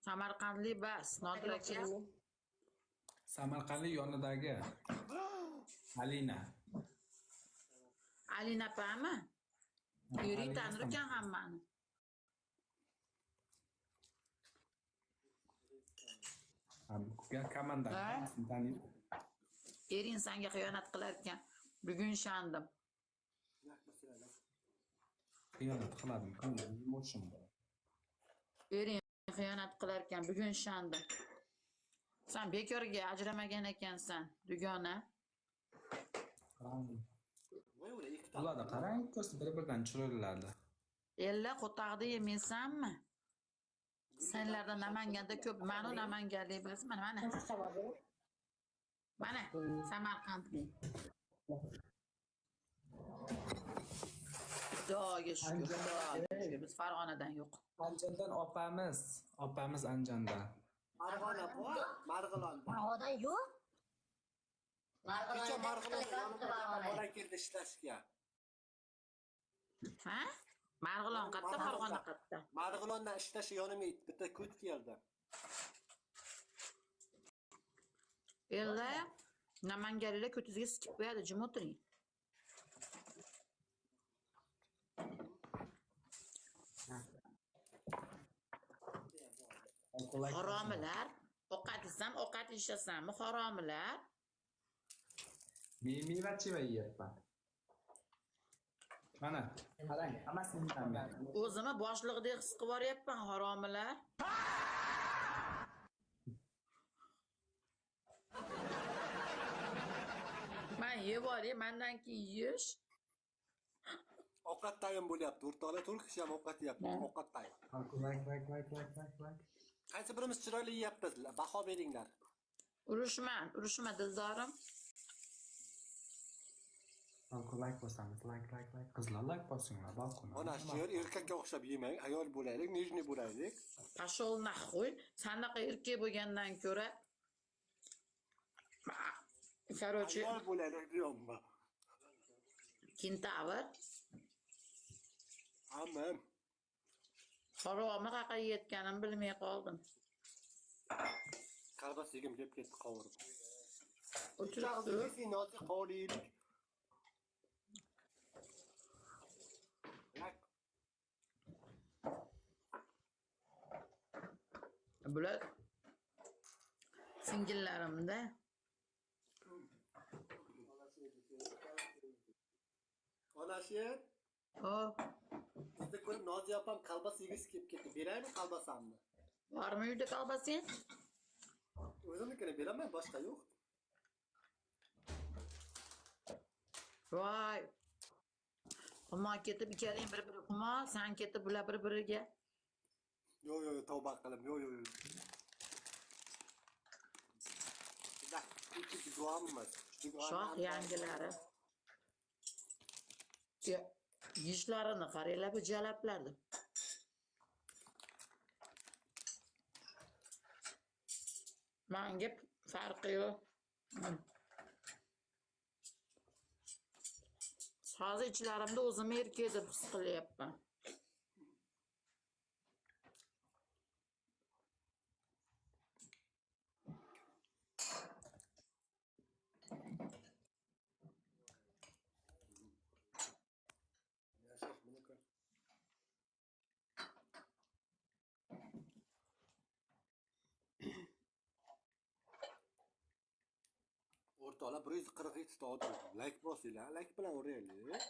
Samarqandlik bas, Nodir aka. Samarqandlik yonidagi Alina. Alina opami? Yuring Alina tanir ekan hammani. Komanda Ha? hammasini taniydi. Ering sanga xiyonat qilar ekan. Bugun ishondim. Xiyonat qiladimi? Yumushim. Ering xiyonat qilar ekan, bugun ishondim. Sen bekorga ajramagan ekansan, dugona. Ularda qarang, ikkisi bir-biridan chiroylilardi. Ella qo'taqda yemaysanmi? Senlarda Namanganda ko'p. Manu namanganlik bilasizmi? Mana. Mana Samarqandlik. Xudoga shukur, Xudoga shukur. Biz Farg'onadan yo'q. Andijondan opamiz, opamiz Andijondan. Marg'ilon bor, Marg'ilonda. Farg'onadan yo'q. Kecha Marg'ilonda Marg'ilonda yonimda Farg'ona. bola keldi ishlashga. Ha? Marg'ilon qayerda, Farg'ona qayerda? Marg'ilondan ishlashga yonimga bitta kut keldi. Ella namanganliklar ko'tingizga sikib qo'yadi, jim o'tiring. Haromilar, ovqat yesam, ovqat yeyishasanmi, haromilar? Men meva-cheva yeyapman. Mana, qarang, hammasini yeyapman. O'zimni boshlig'idek his qilib boryapman, haromilar. Man yeb olay, mandan keyin yeyish. Ovqat tayin bo'lyapti. O'rtoqlar, to'rt kishi ham ovqat yeyapti. Ovqat tayin. Like, like, like, like, like, like. Qaysi birimiz chiroyli yeyapmiz? Baho beringlar. Urushma, urushma dildorim. Balkon like bosamiz, like, like, like. Qizlar like bosinglar, balkon. Mana shu yer erkakka o'xshab yemang, ayol bo'laylik, nejniy bo'laylik. Пошёл нахуй. Sanaqa erkak bo'lgandan ko'ra короче, Ayol bo'laylik deyapman. Kentavr Hamma haromi qayerga yetganimni bilmay qoldim. Kolbas yegim kelib ketdi qovurib. O'tirib turib, Nozik qovurib yedik. Lak. Bular singillarimda. Onasi, O, bizni ko'rib Noziya opam kolbas yegisi kelib ketdi. Beraymi kolbasamni? Bormi uyda kolbasang? O'zimnikini beraman, boshqa yo'q. Voy. Humo ketib ikkalang bir-biri, Humo, san ketib bular bir-biriga. Yo'q, yo'q, yo'q, tavba qildim. Yo'q, yo'q, yo'q. Da, ikki duomiz. Shoh yangilari. Ya, yeyishlarini qaranglar bu jalablarni. Manga farqi yo'q. Hozir ichlarimda o'zimni erkak deb his qilyapman. Yashash bunaqa. O'rtoqlar, 147 ta odam. Like bosinglar, like bilan uraylik.